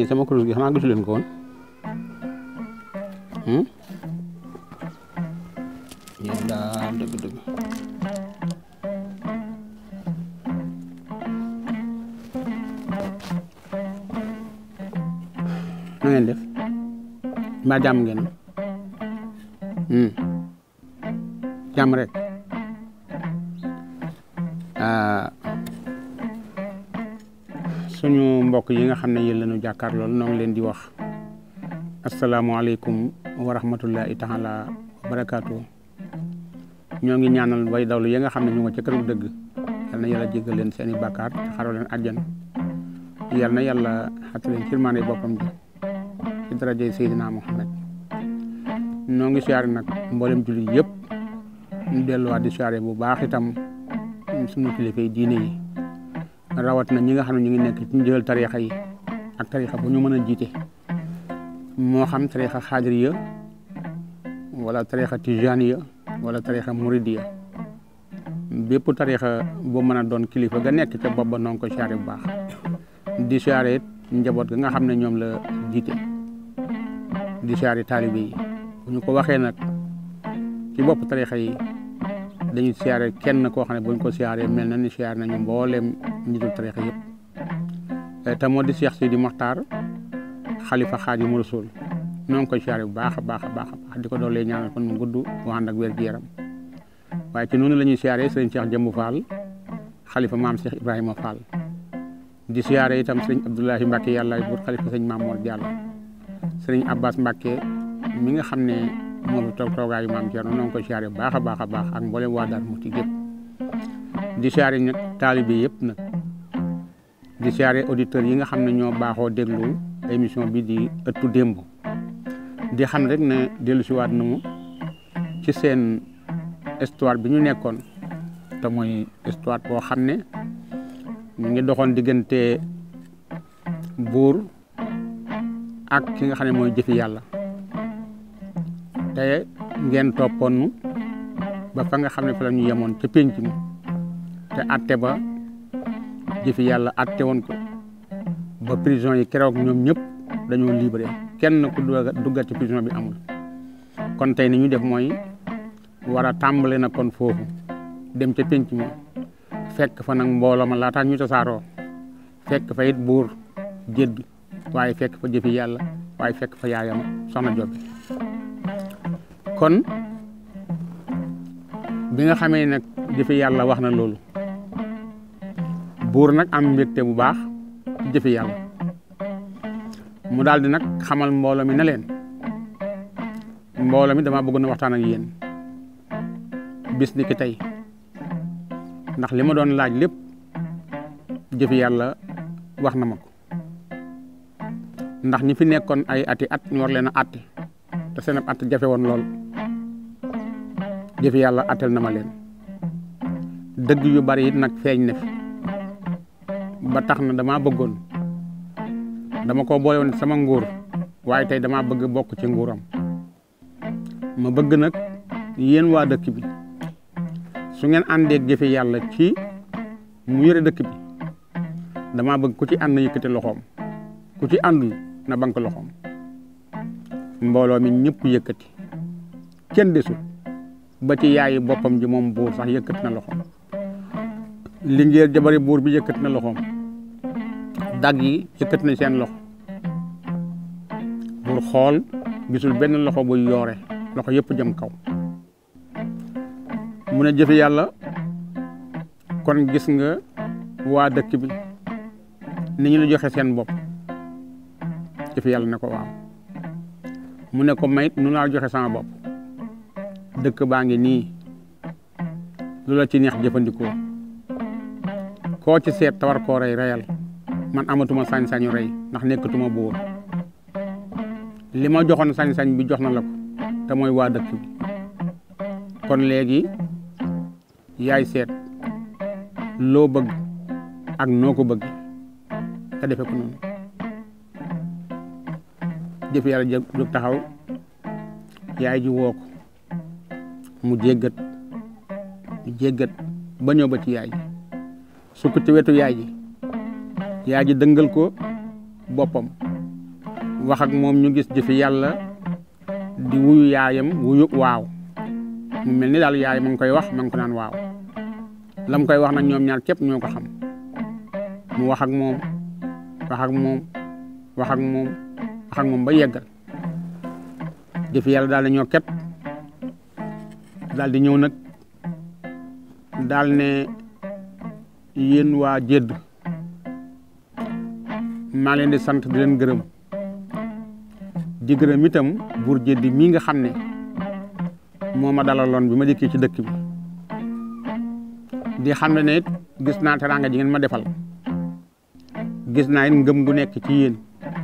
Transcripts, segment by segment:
sama kurus gi xanaa gisu leen ko woon yéen daal dëgg-dëgg na ngeen def mbaa jàmm ngeen jàmm rek suñu mbokk yi nga xam ne yéen lañu jàkkaar lool noo ngi leen di wax asalaamaaleykum wa rahmatullahi taala wa barakaatu. ñoo ngi ñaanal way dawlu yi nga xam ne ñu nga ca këru dëgg yal na yàlla jéggal leen seeni bàkkaar te xaroo leen àjjana yal na yàlla xatte leen ci yërmande boppam ji ci darajay Seydina Muhammad. noo ngi siyaare nag mboolem jullit yëpp ñu delluwaat di siyaare bu baax itam suñu kilifa yi diine yi rawat na ñi nga xam ne ñu ngi nekk ci njël tarixa yi ak tarixa bu ñu mën a jiite moo xam tarixa xaadiriya wala tarixa tijaniya wala tarixa muridiya bépp tarixa bu mën a doon kilifa ga nekk ca bopp ba noo ngi ko siyaare bu baax di siyaare it njaboot ga nga xam ne ñoom la jiite di siyaare taalibe yi bu ñu ko waxee nag ci bopp tarixa yi dañuy siyaare kenn koo xam ne buñ ko siyaaree mel na ni siyaare nañu mbooleem njiitul tarixa yëpp te moo di Cheikh Sidi Mokhtar xalifa Xaadimu Rasuul noo ngi koy siyaare bu baax a baax a baax di ko doolee ñaanal fan mu gudd bu ànd ak wér gu yaram waaye ci noonu la ñuy siyaare sëriñ Cheikh Jëmbu Fall xalifa maam Cheikh Ibrahima Fall di siyaare itam sëriñ Abdoulahi Mbacke yàlla buur xalifa sëriñ Maam Mor Diallo sëriñ Abbas Mbacke mi nga xam ne moo fi toog toogaayu maam Thierno noo ngi koy siyaare bu baax a baax a baax ak mboolem waa Daaru Muxti gépp di siyaare nag taalibe yëpp nag di siyaare auditeurs yi nga xam ne ñoo baaxoo déglu émission bi di ëttu démb di xam rek ne dellu si waat nañu ci seen histoire bi ñu nekkoon te mooy histoire boo xam ne ñu ngi doxoon diggante buur ak ki nga xam ne mooy jëfi yàlla te ngeen toppoon nu ba fa nga xam ne fa la ñu yemoon ca pénc mi te atte ba jëfi yàlla atte woon ko ba prison yi keroog ñoom ñëpp dañoo libéré kenn ku duggat ci prison bi amul kon tey ni ñu def mooy war a tàmbale na kon foofu dem ca pénc mi fekk fa nag mbooloo ma laataa ñu tasaaroo fekk fa it buur jédd waaye fekk fa jëfi yàlla waaye fekk fa yaayam soxna Jobe kon bi nga xamee nag jëfi yàlla wax na loolu buur nag am mbégte bu baax ci jëfi yàlla mu daal di nag xamal mbooloo mi ne leen mbooloo mi dama bëgg na waxtaan ak yéen bis ni ki tey ndax li ma doon laaj lépp jëfi yàlla wax na ma ko ndax ñi fi nekkoon ay ati at ñu war leen a àtte te seen at jafe woon lool jëfi yàlla àttel na ma leen dëgg yu bari it nag feeñ na fi ba tax na dama bëggoon dama ko boole woon sama nguur waaye tey dama bëgg bokk ci nguuram ma bëgg nag yéen waa dëkk bi su ngeen àndeeg jëfe yàlla ci mu yore dëkk bi dama bëgg ku ci ànd yëkkati loxoom ku ci àndul na bank loxoom mbooloo mi ñëpp yëkkati kenn desul ba ci yaayi boppam ji moom buur sax yëkkati na loxoom lingeer jabari buur bi yëkkati na loxoom dag yi yëkkati na seen loxo buur xool gisul benn loxo buy yoore loxo yëpp jëm kaw mu ne jëfe yàlla kon gis nga waa dëkk bi ni ñu la joxe seen bopp jëfe yàlla ne ko waaw mu ne ko mayit nu laa joxe sama bopp dëkk baa ngi nii lu la ci neex jëfandikoo koo ci seet tawar koo rey reyal man amatuma sañ-sañu rey ndax nekkatuma buur li ma joxoon sañ-sañ bi jox na la ko te mooy waa dëkk bi kon léegi yaay seet loo bëgg ak noo ko bëgg te defe ko noonu jëf yàlla jóg taxaw yaay ji woo ko mu jéggat ba ñëw ba ci yaay ji sukk ci wetu yaay ji dëngal ko boppam wax ak moom ñu gis jëfi yàlla di wuyu yaayam wuyu waaw mu mel ni daal yaay ma ngi koy wax ma ngi ko naan waaw lam koy wax nag ñoom ñaar képp ñoo ko xam mu wax ak moom wax ak moom wax ak moom wax ak moom ba yeggal jëfi yàlla daal di ñoo képp daal di ñëw nag daal ne yéen waa Jédd maa leen di sant di leen gërëm di gërëm itam buur Jédd mii nga xam ne moo ma dalaloon bi ma dikkee ci dëkk bi di xam ne it gis naa teraanga ji ngeen ma defal gis naa it ngëm gu nekk ci yéen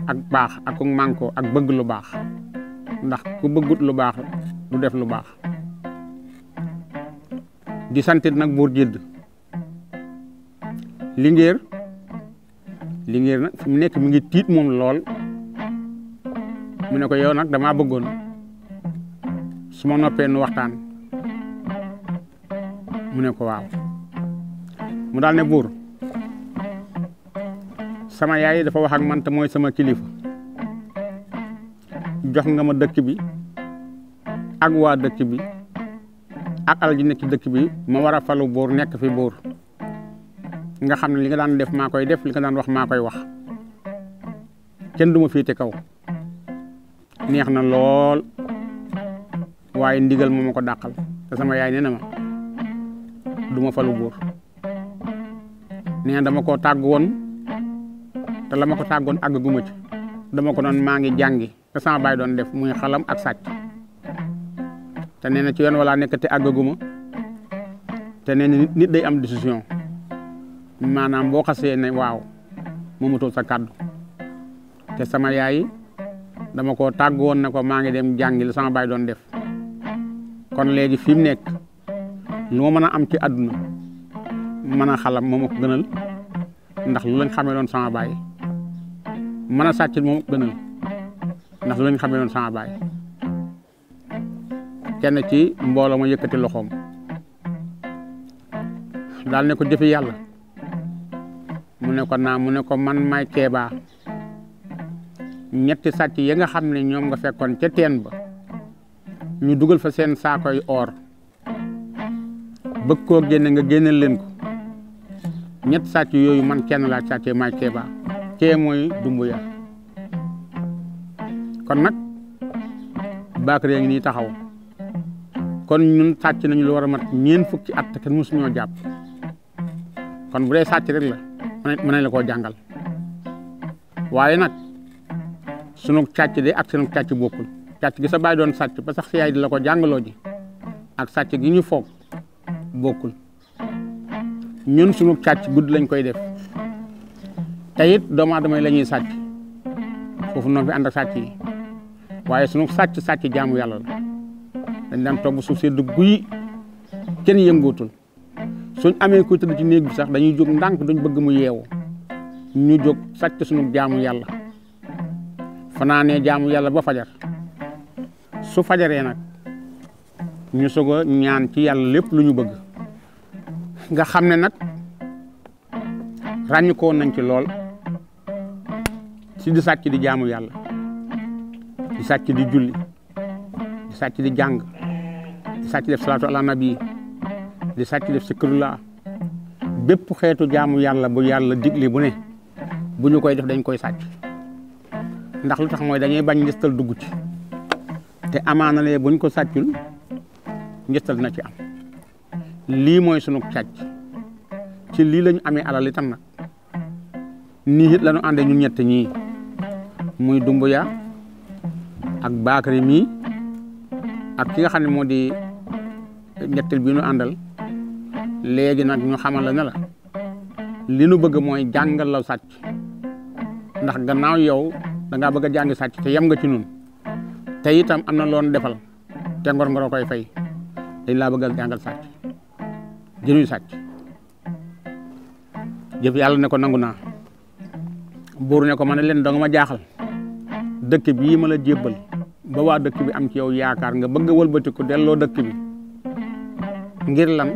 ak baax ak manko ak bëgg lu baax ndax ku bëggut lu baax du def lu baax di santit nag buur Jédd Linguère nag fi mu nekk mi ngi tiit moom lool mu ne ko yow nag damaa bëggoon su ma noppee nu waxtaan mu ne ko waaw mu daal ne buur sama yaay dafa wax ak man te mooy sama kilifa jox nga ma dëkk bi ak waa dëkk bi ak alal ji nekk ci dëkk bi ma war a falu buur nekk fi buur nga xam ne li nga daan def maa koy def li nga daan wax maa koy wax kenn du ma féete kaw neex na lool waaye ndigal moo ma ko dàqal te sama yaay nee na ma du ma falu buur nee na dama koo tàgg woon te la ma ko tàggoon àgg gu ma ci dama ko doon maa ngi jàngi te sama baay doon def muy xalam ak sàcc te nee na ci yoon wala nekk te àgg gu ma te nee na nit day am décision maanaam boo xasee ne waaw moomatul sa kàddu te sama yaay dama koo tàgg woon ne ko maa ngi dem jàngi la sama baay doon def kon léegi fi mu nekk lu ma mën a am ci àdduna mën a xalam moo ma ko gënal ndax lu lañ xamee doon sama baay mën a sàcc moo ma ko gënal ndax lu lañ xamee doon sama baay kenn ci mbooloo ma yëkkati loxoom daal ne ko jëfi yàlla mu ne ko naa mu ne ko man may Kéba ñetti sàcc yi nga xam ne ñoom nga fekkoon ca teen ba ñu dugal fa seen saakoy or bëgg koo génne nga génneel leen ko ñetti sàcc yooyu man kenn laa sàccee may Kéba kee mooy Dumbuya kon nag Bakary ngi nii taxaw kon ñun sàcc nañu lu war a mat ñeent fukki at te kenn mësuñoo jàpp kon bu dee sàcc rek la mën nañ la koo jàngal waaye nag sunu càcc de ak sunu càcc bokkul càcc gi sa baay doon sàcc ba sax sa yaay di la ko jàngaloo ji ak sàcc gi ñu foog bokkul ñun sunu càcc gudd lañ koy def te it doomu aadama yi la ñuy sàcc foofu noonu fi ànd ak sàcc yi waaye sunu sàcc jaamu yàlla la dañ daan toog suuf sedd guy kenn yëngootul suñ amee kuy tëdd ci néeg bi sax dañuy jóg ndànk duñ bëgg mu yeewu ñu jóg sàcc sunu jaamu yàlla fanaanee jaamu yàlla ba fajar su fajaree nag ñu soog a ñaan ci yàlla lépp lu ñu bëgg nga xam ne nag ràññ ko woon nañ ci lool ci di sàcc di jaamu yàlla di sàcc di julli di sàcc di jàng di sàcc def salaatu ala nabi di sàcc def sikrullah bépp xeetu jaamu yàlla bu yàlla digli bu ne bu ñu koy def dañ koy sàcc ndax lu tax mooy dañuy bañ njëstal dugg ci te amaana lee buñ ko sàccul njëstal dina ci am lii mooy sunu càcc ci lii lañu amee alal itam nag nii it lañu àndee ñun ñett ñii muy Dumbuya ak Bakary mii ak ki nga xam ne moo di ñettel bi ñu àndal léegi nag ñu xamal la ne la li nu bëgg mooy jàngal la sàcc ndax gannaaw yow da ngaa bëgg a jàngi sàcc te yem nga ci nun te itam am na loon defal te ngor koy fay dañ laa bëgg a jàngal sàcc jënuy sàcc jëf yàlla ne ko nangu naa buur ne ko ma ne leen danga ma jaaxal dëkk bii ma la jébbal ba waa dëkk bi am ci yow yaakaar nga bëgg a wëlbati ko delloo dëkk bi ngir lan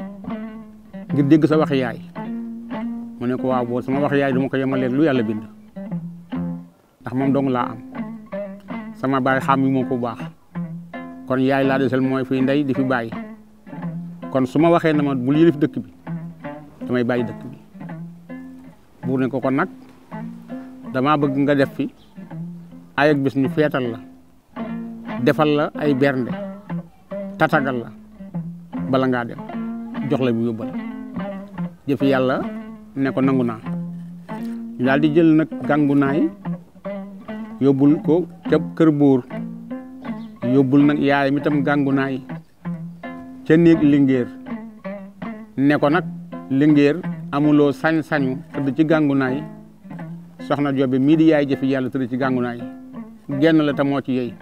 ngir dégg sa wax yaay mu ne ko waaw boo sama wax yaay duma ko yemaleeg lu yàlla bind ndax moom dong laa am sama baay xam yu moo ko bu baax kon yaay laa desel mooy fi ndey di fi bàyyi kon su ma waxee na ma bul yilif dëkk bi damay bàyyi dëkk bi buur ne ko kon nag dama bëgg nga def fi ay ak bis ñu feetal la defal la ay bernde tatagal la bala ngaa dem jox la bu yóbbal jëfi yàlla ne ko nangu naa ñu daal di jël nag gàngu naay yóbbul ko ca kër buur yóbbul nag yaayam itam gàngu naay ca néeg lingéer ne ko nag lingéer amuloo sañ-sañu tëdd ci gàngu naay soxna Joobe mii di yaay jëfi yàlla tëdd ci gàngu naay genn la te moo ci yey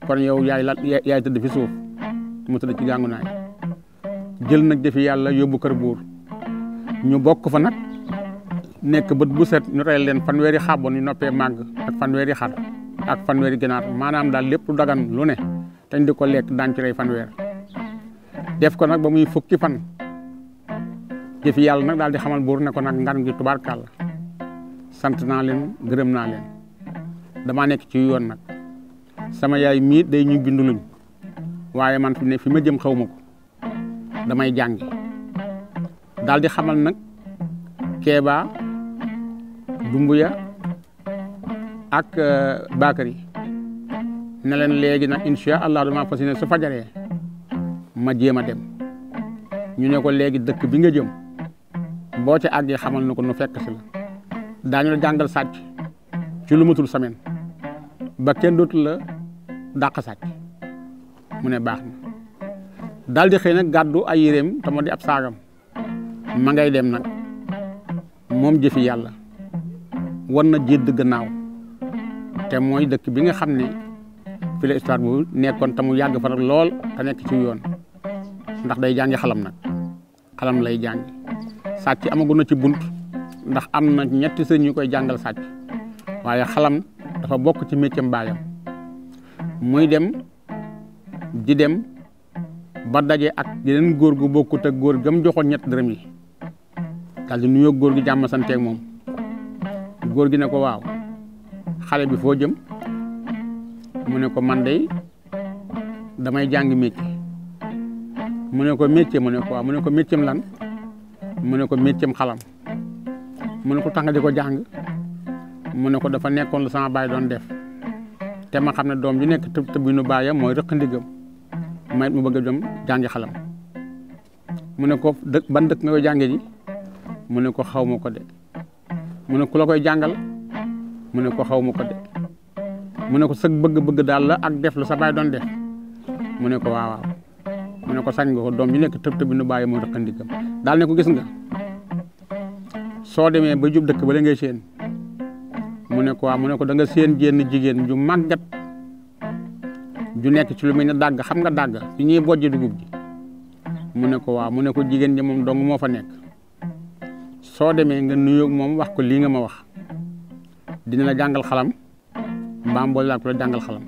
kon yow yaay tëdd fi suuf mu tëdd ci gàngu naay jël nag jëfi yàlla yóbbu kër buur ñu bokk fa nag nekk bët bu set ñu rey leen fanweeri xàbboon yu noppee màgg ak fanweeri xar ak fanweeri ginaar maanaam daal lépp lu dagan lu ne tañ di ko lekk daan ci rey fanweer def ko nag ba muy fukki fan jëfi yàlla nag daal di xamal buur ne ko nag ngan gi tubaarkàlla sant naa leen gërëm naa leen damaa nekk ci yoon nag sama yaay mii day ñu bindu luñ waaye man fi ne fi ma jëm xaw ma ko damay jàngi daal di xamal nag Keeba Dumbuya ak Bakary ne leen léegi nag incha allah dama fas yéene su fajaree ma jéem a dem ñu ne ko léegi dëkk bi nga jëm boo ca àggee xamal na ko nu fekk si la daañu la jàngal sàcc ci lu matul semaine ba kenn dootu la dàq sàcc mu ne baax na daal di xëy nag gàddu ay yéreem te moo di ab saagam ma ngay dem nag moom jëfi yàlla war na jédd gannaaw te mooy dëkk bi nga xam ne fi la histoire bu nekkoon te mu yàgg fa nag lool te nekk ci yoon ndax day jàngi xalam nag xalam lay jàngi sàcc amagu na ci bunt ndax am na ñetti sëñ ñu koy jàngal sàcc waaye xalam dafa bokk ci métier baayam muy dem di dem ba daje ak yeneen góor gu bokkut ak góor gam joxoon ñett dërëm yi daal di nuyoo góor gi jàmm santeeg moom góor gi ne ko waaw xale bi foo jëm mu ne ko man de damay jàng métier mu ne ko métier mu ne ko waaw mu ne ko métier lan mu ne ko métier xalam mu ne ko tax nga di ko jàng mu ne ko dafa nekkoon lu sama baay doon def te ma xam ne doom ju nekk tëb tëb nu baayam mooy rëq ndigam may mu bëgg a dem jàngi xalam mu ne ko dëkk ban dëkk nga koy jànge ji mu ne ko xaw ma ko de mu ne ku la koy jàngal mu ne ko xaw ma ko de mu ne ko sëg bëgg-bëgg daal la ak def lu sa baay doon def mu ne ko waaw mu ne ko sañ nga ko doom ju nekk tëb tëb nu baayam mooy rëq ndigam daal ne ko gis nga soo demee ba jub dëkk ba la ngay séen mu ne ko waaw mu ne ko da nga séen jenn jigéen ju màggat ju nekk ci lu mel ne dàgg xam nga dàgg fi ñuy bojj dugub ji mu ne ko waaw mu ne ko jigéen ji moom dong moo fa nekk soo demee nga nuyoog moom wax ko lii nga ma wax dina la jàngal xalam mbaam boole laa ko la jàngal xalam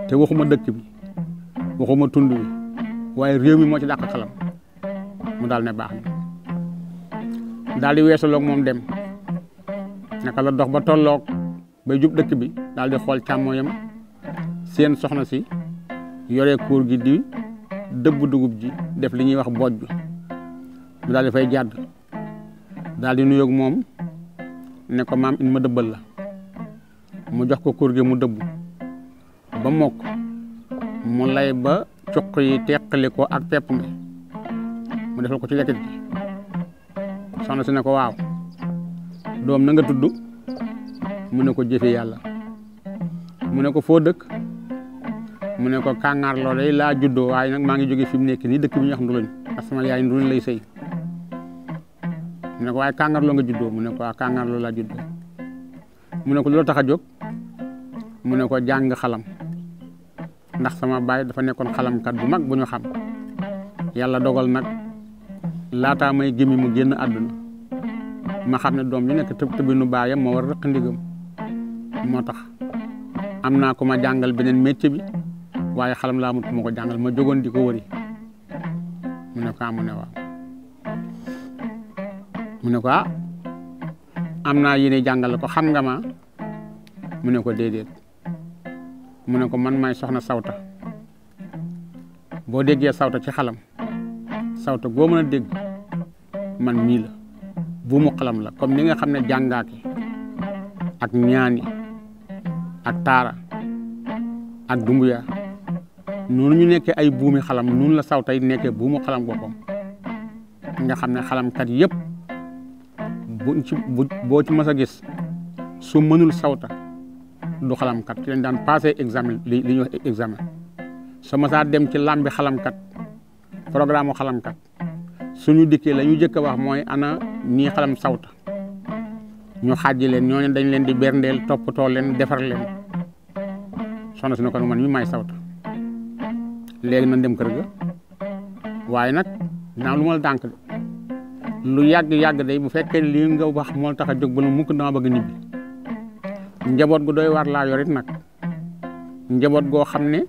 te waxuma dëkk bi waxuma tund bi waaye réew mi moo ci dàq xalam mu daal ne baax na daal di weesaloog moom dem naka la dox ba tolloog bay jub dëkk bi daal di xool càmmooyam seen soxna si yore kuur gi di dëbb dugub ji def li ñuy wax bojj mu daal di fay jàdd daal di nuyoog moom ne ko maam in ma dëbbal la mu jox ko kuur gi mu dëbb ba mokk mu lay ba cuq yi teqali ko ak pepp mi mu defal ko ci lekket gi soxna si ne ko waaw doom na nga tudd mu ne ko jëfe yàlla mu ne ko foo dëkk mu ne ko kàngaar loolu day laa juddoo waaye nag maa ngi jóge fi mu nekk nii dëkk bi ñuy wax Nduluñ parce que sama yaay Nduluñ lay sëy mu ne ko waaye kàngaar loo nga juddoo mu ne ko waaw kàngaar loo laa juddoo mu ne ko loolu tax a jóg mu ne ko jàng xalam ndax sama baay dafa nekkoon xalamkat bu mag bu ñu xam yàlla dogal nag laataa may gémmi mu génn àdduna ma xam ne doom ñu nekk tëb tëbinu baayam moo war a rëq ndigam moo tax am naa ko ma jàngal beneen métier bi waaye xalam laa mut ma ko jàngal ma jógoon di ko wëri mu ne ko mu ne waaw mu ne ko am naa yéene jàngal ko xam nga ma mu ne ko déedéet mu ne ko man maay soxna Sawta boo déggee Sawta ci xalam Sawta goo mën a dégg man mii la buumu xalam la comme ni nga xam ne jàngaaki ak ñaani ak taara ak dumbuya noonu ñu nekkee ay buumi xalam noonu la Sawta yi nekkee buumu xalam boppam nga xam ne xalamkat yëpp boo ci mës a gis su mënul Sawta du xalamkat ci lañ daan passé examen li ñuy wax examen soo mësaa dem ci làmbi xalamkat programme xalamkat suñu dikkee la ñu jëkk a wax mooy ana ñii xalam Sawta ñu xàjji leen ñooñu dañ leen di berndeel toppatoo leen defar leen soxna si ne ko man mi may Sawta léegi nañ dem kër ga waaye nag dinaa lu ma la dànk de lu yàgg day bu fekkee lii nga wax moo tax a jóg ba la mukk dama bëgg ñibbi njaboot gu doy war laa yorit nag njaboot goo xam ne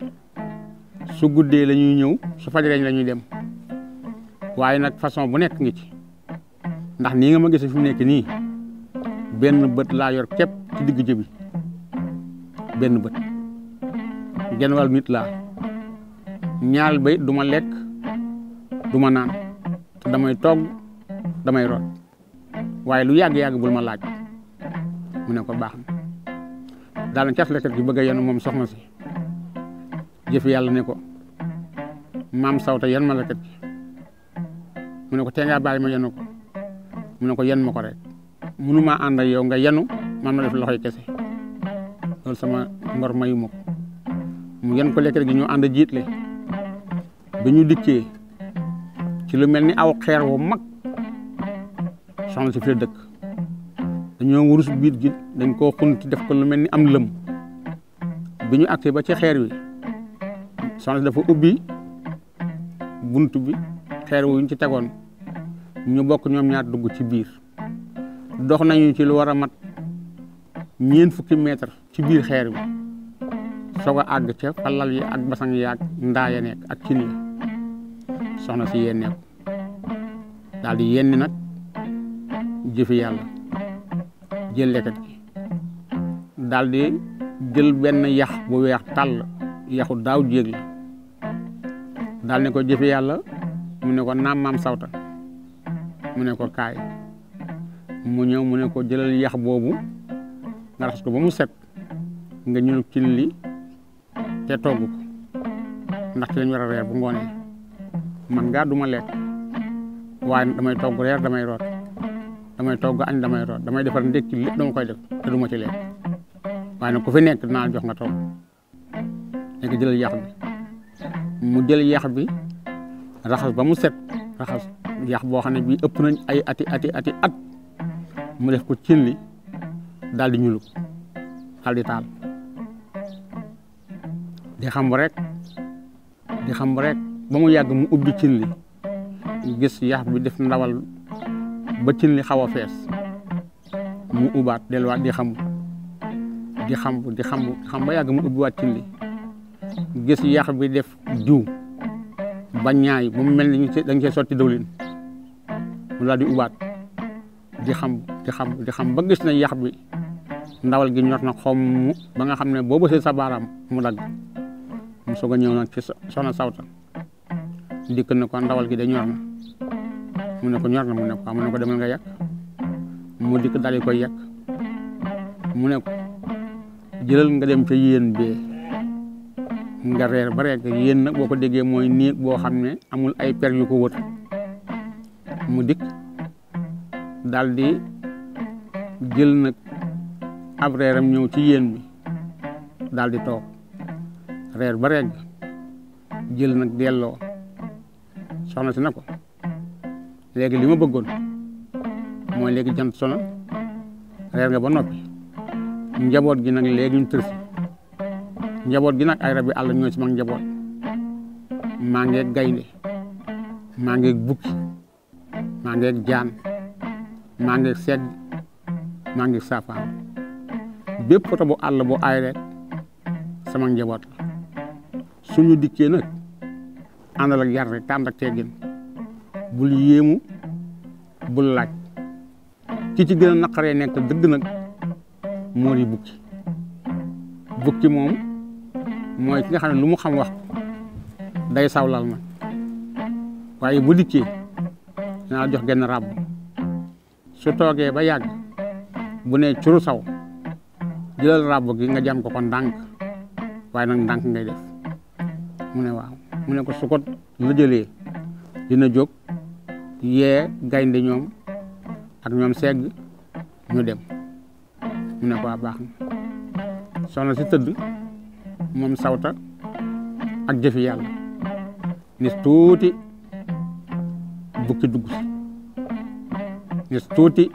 su guddee la ñuy ñëw su fajareeñ la ñuy dem waaye nag façon bu nekk ngi ci ndax nii nga ma gis fi mu nekk nii benn bët laa yor képp ci digg jëbi benn bët genn wàll nit laa ñaal bay du ma lekk du ma naan te damay togg damay root waaye lu yàgg bul ma laaj mu ne ko baax na daal na cas lekkat gi bëgg a yenu moom soxna si jëf yàlla ne ko maam Sawta yen ma lekkat gi mu ne ko tee ngaa bàyyi ma yenu ko mu ne ko yen ma ko rek mënumaa ànd ak yow nga yenu man ma def loxoy kese loolu sama ngor mayu ma ko mu yen ko lekkat gi ñu ànd jiitle bi ñu dikkee ci lu mel ni aw xeer wu mag soxna si fi dëkk dañoo wurus biit gi dañ koo xunti def ko lu mel ni am lëm bi ñu agsee ba ci xeer wi soxna si dafa ubbi bunt bi xeer wu ñu ci tegoon ñu bokk ñoom ñaar dugg ci biir dox nañu ci lu war a mat 40 mètre ci biir xeer bi soog a àgg ca falal yi ak basang yi ak ndaa ya nekk ak cin yi soxna si yennee ko daal di yenni nag jëfi yàlla jël lekkat gi daal di jël benn yax bu weex tàll yaxu daaw jéeg la daal ne ko jëfi yàlla mu ne ko naam maam Sawta mu ne ko kaay mu ñëw mu ne ko jëlal yax boobu nga raxas ko ba mu set nga ñëw cin li te togg ko ndax ci lañ war a reer bu ngoonee man ngaa duma lekk waaye damay togg reer damay root damay togg añ damay root damay defar ndékki lépp dama koy def te duma ci lekk waaye nag ku fi nekk dinaa jox nga togg léegi jëlal yax bi mu jël yax bi raxas ba mu set raxas yax boo xam ne bii ëpp nañ ay ati at mu def ko cin li daal di ñulug daal di taal di xam rek ba mu yàgg mu ubbi cin li gis yax bi def ndawal ba cin li xaw a fees mu ubaat delluwaat di xam ba yàgg mu ubbiwaat cin li gis yax bi def diw ba ñaay ba mu mel ni dañ cee sotti dawlin mu daal di ubaat di xam ba gis na yax bi ndawal gi ñor na xomm ba nga xam ne boo bësee sa baaraam mu dagg mu soog a ñëw nag ci soxna Sawta dikk na ko ndawal gi de ñor na mu ne ko ñor na mu ne ko mu ne ko demal nga yàq mu dikk daal di koy yàq mu ne ko jëlal nga dem ca yéen bee nga reer ba rek yéen nag boo ko déggee mooy néeg boo xam ne amul ay per yu ko wër mu dikk daal di jël nag ab reeram ñëw ci yéen bi daal di toog reer ba rek jël nag delloo soxna si na ko léegi li ma bëggoon mooy léegi jant sona reer nga ba noppi njaboot gi nag léegi ñu tërsi njaboot gi nag ay rabi àll ñoo ci mag njaboot maa ngeeg gaynde maa ngeeg bukki maa ngeeg jaan maa ngeeg segg maa ngeeg saafaan bépp foto bu àll bu aay rek sama njaboot la suñu dikkee nag àndal ak yar rek te ànd ak teggin bul yéemu bul laaj ki ci gën a naqaree nekk dëgg nag moo di bukki moom mooy ki nga xam ne lu mu xam wax day sawlal nag waaye bu dikkee dinaa jox genn ràbb su toogee ba yàgg bu ne curu saw jëlal ràbb gi nga jam ko ndànk waaye nag ndànk ngay def mu ne waaw mu ne ko su ko la jëlee dina jóg yee gaynde ñoom ak ñoom segg ñu dem mu ne ko waa baax na soxna si tëdd moom sawta ak jëfi yàlla nis tuuti bukki dugg si nis tuuti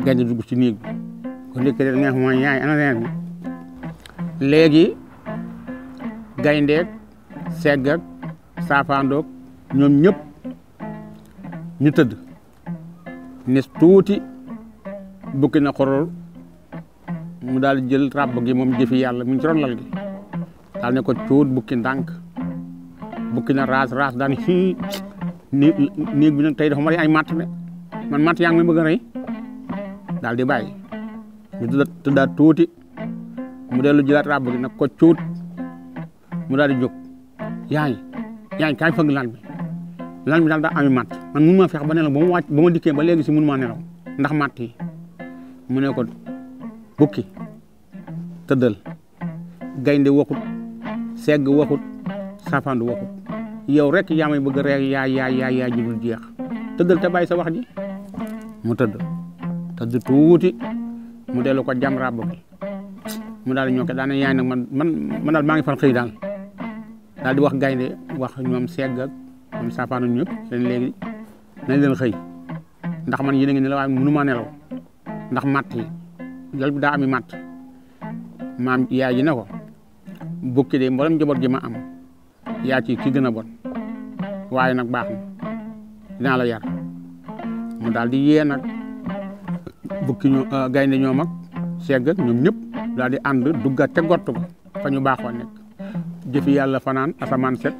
gaynde dugg ci néeg bi ko ndékk de nga mooy yaay ana reer bi léegi gayndeeg segg ak saafaandoog ñoom ñëpp ñu tëdd nis tuuti bukki na xorol mu daal di jël ràbb gi moom jëfi yàlla mu ngi ci ron lal gi daal ne ko cuut bukki ndànk bukki na raas daan xii néeg bi nag tey dafa mari ay matt de man matt yaa ngi may bëgg a rey daal di bàyyi ñu tëddaat tuuti mu dellu jëlaat ràbb gi nag ko cuut mu daal di jóg yaay kaay fëgg lal bi daal daa ami matt man mun maa fex ba nelaw ba ma wàcc ba ma dikkee ba léegi si mun maa nelaw ndax matt yi mu ne ko bukki tëddal gaynde waxut segg waxut saafaandu waxut yow rek yaa may bëgg rek yaa ji dul jeex tëddal te bàyyi sa wax ji mu tëdd tuuti mu dellu ko jam ràbb bi mu daal di ñoo ko daane yaay nag man daal maa ngi fan xëy daal di wax gaynde wax ñoom segg ak ñoom saafaandu ñëpp leen léegi nañ leen xëy ndax man yéen a ngi nelaw waaye mënu maa nelaw ndax matt yi lal bi daa ami matt maam yaay ji ne ko bukki de mboolem njaboot gi ma am yaa ci ki gën a bon waaye nag baax na dinaa la yar mu daal di yee nag bukki gaynde ñoom ak segg ak ñoom ñëpp daal di ànd duggaat te gott ba fa ñu baaxoo nekk jëfi yàlla fanaan asamaan set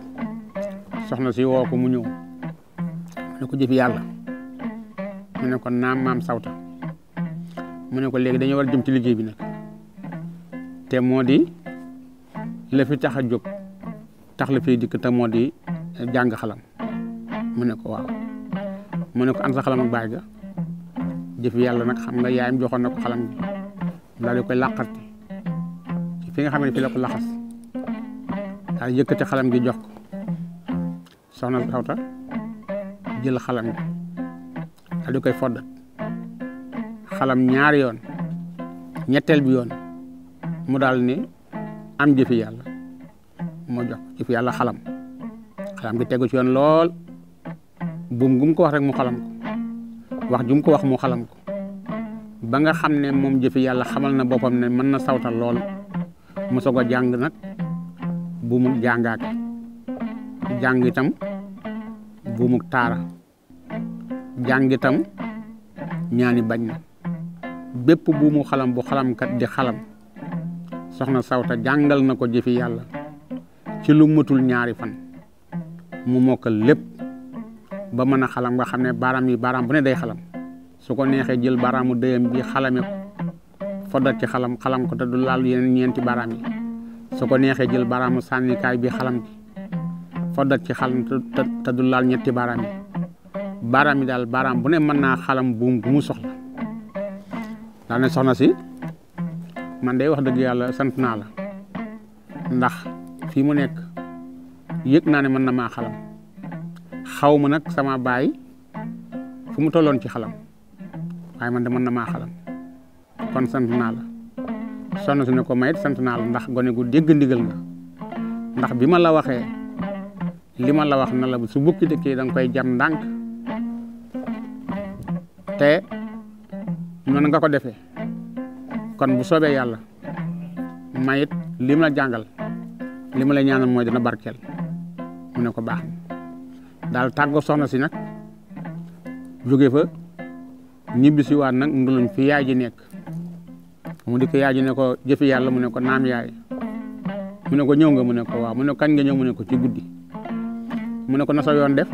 soxna si woo ko mu ñëw mu ne ko jëfi yàlla mu ne ko naam maam sawta mu ne ko léegi dañoo war a jëm ci liggéey bi nag te moo di la fi tax a jóg tax la fiy dikk te moo di jàng xalam mu ne ko waaw mu ne ko an sa xalam ak baay ga jëfi yàlla nag xam nga yaayam joxoon na ko xalam bi daal di koy làqati ci fi nga xam ne fi la ko laxas daal yëkkati xalam gi jox ko soxna sawta jël xalam gi daal di koy foddat xalam ñaari yoon ñetteel bi yoon mu daal ne am jëfi yàlla moo jox jëfi yàlla xalam gi tegu ci yoon lool buum gum ko wax rek mu xalam ko wax jum ko wax mu xalam ko ba nga xam ne moom jëfi yàlla xamal na boppam ne mën na sawtal lool mu soog a jàng nag buumu jàngaate jàng itam buumu taara jàng itam ñaani bañ na bépp buumu xalam bu xalamkat di xalam soxna sawta jàngal na ko jëfi yàlla ci lu matul ñaari fan mu mokkal lépp ba mën a xalam nga xam ne baaraam bu ne day xalam su ko neexee jël baaraamu dëyam bi xalame ko foddat ci xalam ko te du laal yeneen ñeenti baaraam yi su ko neexee jël baaraamu sànnikaay bi xalam ci foddat ci xalam te du laal ñetti baaraam yi baaraam yi daal baaraam bu ne mën naa xalam buum bu mu soxla daal ne soxna si man day wax dëgg yàlla sant naa la ndax fii mu nekk yëg naa ne mën na maa xalam xaw ma nag sama baay fu mu tolloon ci xalam waaye man de mën na maa xalam kon sant naa la soxna si ne ko mayit sant naa la ndax gone gu dégg ndigal nga ndax bi ma la waxee li ma la wax na la su bukki dëkkee da nga koy jam ndànk te noonu nga ko defee kon bu soobee yàlla mayit li ma la jàngal li ma la ñaanal mooy dina barkeel mu ne ko baax daal tàggoo soxna si nag jóge fa ñibbi si waat nag nduluñ fi yaay ji nekk mu di ko yaay ji ne ko jëfi yàlla mu ne ko naam yaay mu ne ko ñëw nga mu ne ko waaw mu ne ko kañ nga ñëw mu ne ko ci guddi mu ne ko na sa yoon def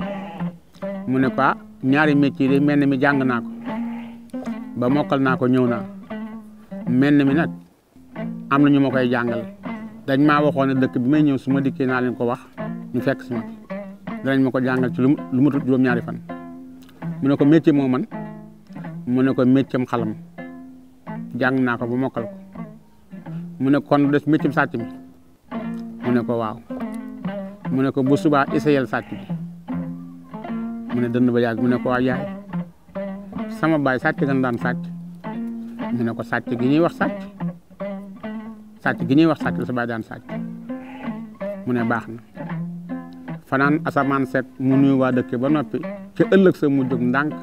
mu ne ko ñaari métier de mel mi jàng naa ko ba mokkal naa ko ñëw naa mel mi nag am na ñu ma koy jàngal dañ maa waxoon ne dëkk bi may ñëw su ma dikkee naa leen ko wax ñu fekk si ma danañ ma ko jàngal ci lu mu tudd juróom-ñaari fan mu ne ko métier moo man mu ne ko métier xalam jàng naa ko ba mokkal ko mu ne kon des métier sàcc mi mu ne ko waaw mu ne ko bu subaa essayel sàcc bi mu ne dënd ba yàgg mu ne ko waa yaay sama baay sàcc nga daan sàcc mu ne ko sàcc gi ñuy wax sàcc la sa baay daan sàcc mu ne baax na fanaan asamaan set mu nuyu waa dëkk ba noppi ca ëllëg sa mu jóg ndànk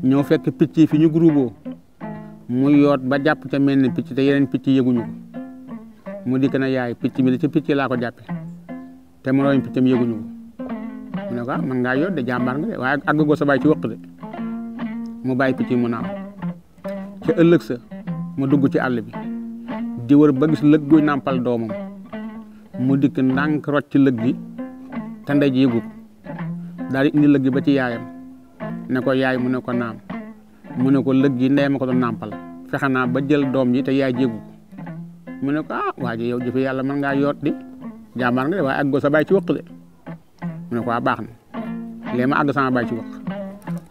ñëw fekk picc yi fi ñu groupé mu yoot ba jàpp ca mel ni picc te yeneen picc yëguñu ko mu dikk na yaay picc mi di ci picc laa ko jàppe te moroomi piccam yëguñu ko mu ne ko man ngaa yoot de jàmbaar nga de waaye àgg goo sa baay ci wëq de mu bàyyi picc mu naaw ca ëllëg sa mu dugg ci àll bi di wër ba gis lëg guy nàmpal doomam mu dikk ndànk rocc ci lëg gi te ndey ji yëgu ko daal di indi lëg gi ba ci yaayam ne ko yaay mu ne ko naam mu ne ko lëg gi ndey ma ko doon nàmpal fexe naa ba jël doom ji te yaay ji yëgu ko mu ne ko waa ji yow jëfe yàlla mën ngaa yoot di jàmbaar nga de waaye àggoo sa baay ci wëq de mu ne ko waa baax na léegi ma àgg sama baay ci wëq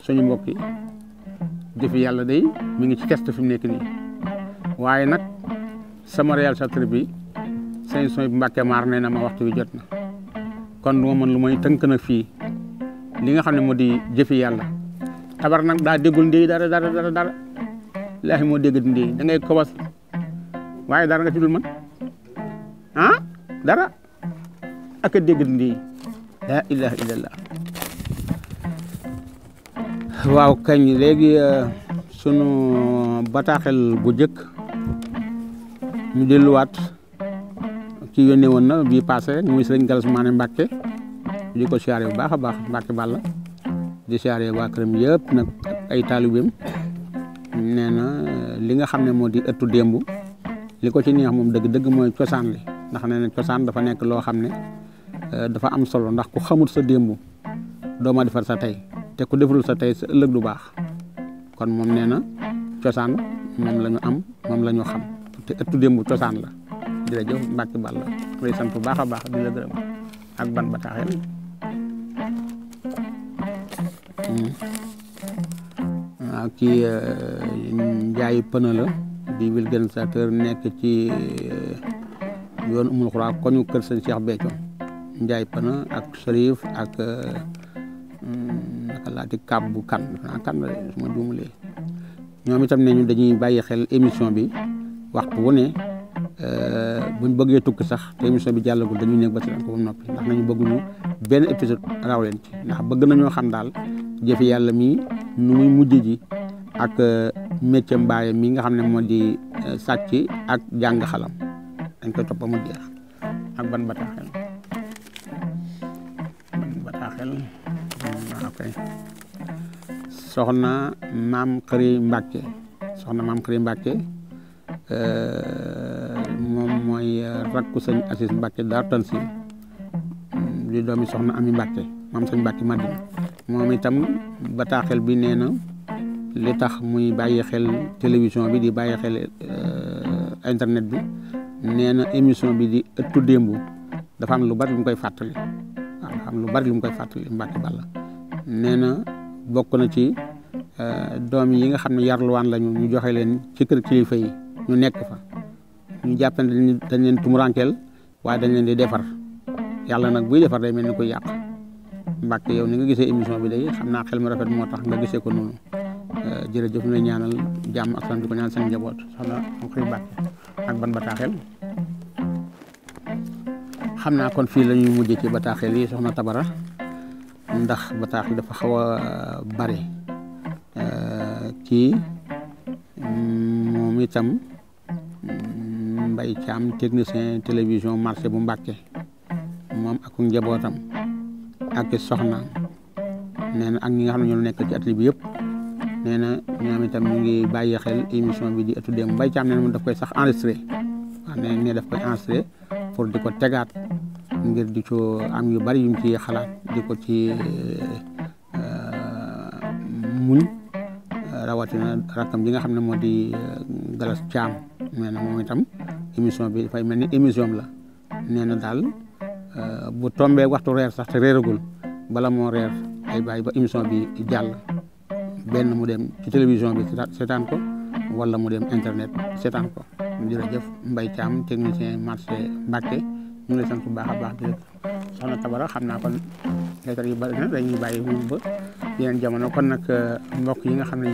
suñu mbokk yi jëfe yàlla day mi ngi ci test fi mu nekk nii waaye nag sama réalisateur bi sëñ Soy bu Mbàkke maar nee na ma waxtu bi jot na kon du ma mën lu may tënk nag fii li nga xam ne moo di jëfe yàlla tabar nag daa déggul ndéy dara laahi moo dégg ndéy da ngay kobas waaye dara nga ci dul man dara ak a dégg ndéy laa ilaha illallah waaw kañ léegi sunu bataaxel bu jëkk ñu delluwaat ci yónnee woon na bii passé muy sëriñ Galas Mané Mbàkke di ko siyaare bu baax a baax Mbàkke Balla di siyaare waa këram yëpp nag ay taalibeem nee na li nga xam ne moo di ëttu démb li ko ci neex moom dëgg-dëgg mooy cosaan li ndax nee na cosaan dafa nekk loo xam ne dafa am solo ndax ku xamul sa démb doo ma defar sa tey te ku defarul sa tey sa ëllëg du baax kon moom nee na cosaan moom la ñu am moom la ñu xam te ëttu démb cosaan la jërëjëf Mbàkke Balla lay sant bu baax a baax di la gërëm ak ban bataaxel waaw kii Njaay Pëna la di vulgarisateur nekk ci yoon Umul Xuraa koñu kër sëñ Cheikh Béthio Njaay Pëna ak Sërif ak naka laati kab bu kan kan la suma juumalee ñoom itam ne ñu dañuy bàyyi xel émission bi waxtu wu ne buñ bëggee tukki sax te émission bi jàllagul dañuy nekk ba si ko ba noppi ndax nañu bëgguñu benn épisode raw leen ci ndax bëgg nañoo xam daal jëfe yàlla mi nu muy mujj ji ak métier mbaaye mi nga xam ne moo di sàcc ak jàng xalam dañ koy topp ba mu jeex ak ban bataaxel ok soxna maam Xëri Mbàkke moom mooy rakku sëñ Asis Mbàkke daar tan si di doomi soxna Ami Mbàkke moom sëñ Mbàkke Madina moom itam bataaxel bi nee na li tax muy bàyyi xel télévision bi di bàyyi xel internet bi nee na émission bi di ëttu démb dafa am lu bari lu mu koy fàttali waaw dafa am lu bari lu mu koy fàttali Mbàkke Balla nee na bokk na ci doom yi nga xam ne yarluwaan lañu ñu joxe leen ci kër kilifa yi ñu nekk fa ñu jàpp ne dañ leen tumurankeel waaye dañ leen di defar yàlla nag buy defar day mel ni koy yàq Mbàkke yow ni nga gisee émission bi day xam naa xel mu rafet moo tax nga gisee ko noonu jërëjëf ñu lay ñaanal jàmm ak salaam di ko ñaan seen njaboot soxna Xëri Mbàkke ak ban bataaxel xam naa kon fii la ñuy mujjee ci bataaxel yi soxna Tabara ndax bataaxel dafa xaw a bari kii moom itam Mbay Caam technicien télévision marché bu Mbàkke moom ak njabootam ak soxna nee na ak ñi nga xam ne ñoo nekk ci atelier bi yëpp nee na ñoom itam ñu ngi bàyyi xel émission bi di ëttu démb Mbay Caam nee na moom daf koy sax enregistré waaw ne daf koy enregistré pour di ko tegaat ngir di ko am yu bari yu mu ci xalaat di ko ci muñ rawatina rakkam ji nga xam ne moo di Galas Caam nee na moom itam émission bi dafay mel ni émission la nee na daal bu tombee waxtu reer sax te reeragul bala moo reer ay bàyyi ba émission bi jàll benn mu dem ci télévision bi seetaan ko wala mu dem internet seetaan ko. jërëjëf Mbaye Thiam technicien marché Mbacke ñu ngi lay sant bu baax a baax di soxna Tabara xam naa kon lettre yu bari na dañuy bàyyi moom ba yeneen jamono kon nag mbokk yi nga xam ne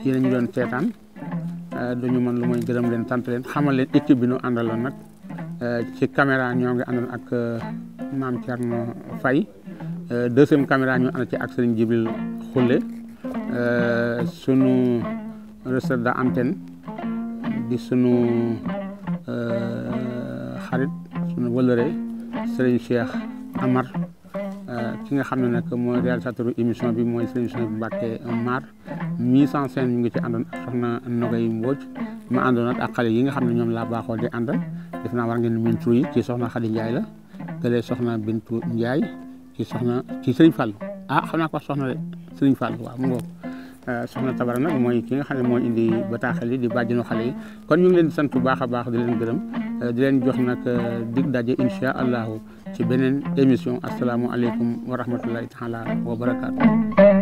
yéen ñu doon seetaan duñu mën lu mooy gërëm leen sant leen xamal leen équipe bi ñu àndaloon nag ci caméra ñoo ngi àndoon ak Mame Thierno Faye deuxième caméra ñu ànd ci ak Serigne Djibril Khoule sunu recette d'antenne di sunu xarit sunu wëlëre Serigne Cheikh Amar ki nga xam ne nag mooy réalisateur émission bi mooy Serigne Cheikh Mbacke Mar mise en scène ñu ngi ci àndoon ak soxna Nogay Mbodj ma àndoon ak xale yi nga xam ne ñoom laa baaxoo di àndal def naa war ngeen min tur yi ci soxna Khady Ndiaye la kële soxna Bintu Ndiaye ci Serigne Fall xam naa ko soxna Serigne Fall waaw mu ngoog soxna Tabara nag mooy ki nga xam ne mooy indi bataaxal yi di bàjjenu xale yi kon ñu ngi leen di sant bu baax a baax di leen gërëm di leen jox nag dig daje incha allahu ci beneen émission asalaamualeykum wa rahmatullahi taala wa barakaatu.